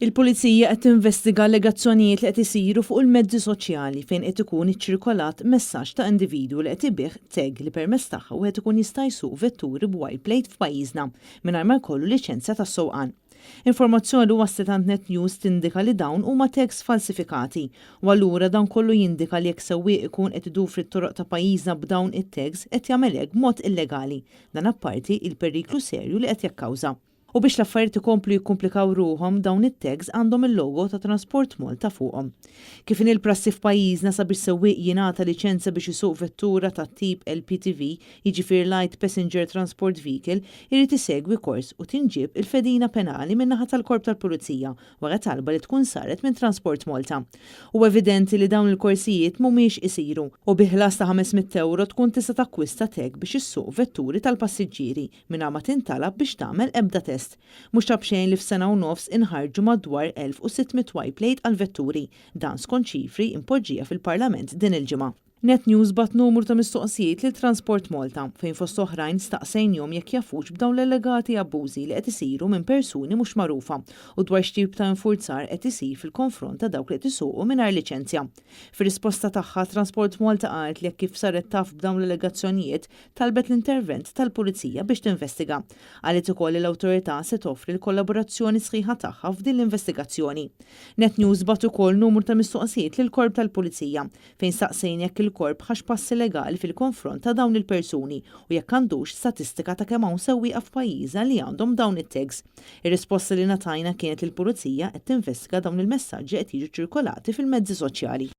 Il-Pulizija qed tinvestiga allegazzjonijiet li qed isiru fuq il-mezzi soċjali fejn qed ikun iċċirkolat messaġġ ta' individwu li qed ibigħ tag li permezz tagħha wieħed ikun jista' jsuq vetturi b'wire plate f'pajjiżna mingħajr ma jkollu liċenzja tas-sewqan. Informazzjoni li waslet għand Net News tindika li dawn huma tags falsifikati u allura dan kollu jindika li jekk sewwieq ikun qed idur fit-toroq ta' pajjiżna b'dawn it-tags qed jagħmel hekk b'mod illegali. Dan apparti il-periklu serju li qed jakkawża. U biex l-affarijiet ikomplu jikkumplikaw ruħhom, dawn it-tags għandhom il-logo ta' Transport Malta fuqhom. Kif inhi l-prassi f'pajjiżna sabiex sewwieq jingħata liċenzja biex isuq vettura tat-tip LPTV, jiġifieri Light Passenger Transport Vehicle, irid isegwi kors u tinġieb il-fedina penali min-naħa tal-Korp tal-Pulizija wara talba li tkun saret minn Transport Malta. Huwa evidenti li dawn il-korsijiet mhumiex isiru u bi ħlas ta' 500 ewro tkun tista' takkwista tag biex issuq vetturi tal-passiġġieri mingħajr ma tintalab biex tagħmel ebda test. Mhux ta' b'xejn li f'sena u nofs inħarġu madwar 1,600 Y plate għal vetturi, dan skont ċifri impoġġija fil-Parlament din il-ġimgħa. Net News bagħat numru ta' mistoqsijiet lil Transport Malta fejn fost oħrajn staqsejnihom jekk jafux b'dawn l-allegati abbużi li qed isiru minn persuni mhux magħrufa u dwar x'tip ta' infurzar qed isir fil-konfront ta' dawk li qed isuqu mingħajr liċenzja. Fir-risposta tagħha, Transport Malta qalet li jekk kif saret taf b'dawn l-allegazzjonijiet talbet l-intervent tal-Pulizija biex tinvestiga. Qalet ukoll li l-awtorità se toffri l-kollaborazzjoni sħiħa tagħha f'din l-investigazzjoni. Net News bagħat ukoll numru ta' mistoqsijiet lill-Korp tal-Pulizija fejn staqsejna jekk il-korp ħax passi legali fil-konfront ta' dawn il-persuni u jekk għandux statistika ta' kemm hawn sewwieqa f'pajjiżna li għandhom dawn it-tags. Ir-risposta li ngħatajna kienet li l-Pulizija qed tinvestiga dawn il-messaġġi qed jiġu ċirkolati fil-mezzi soċjali.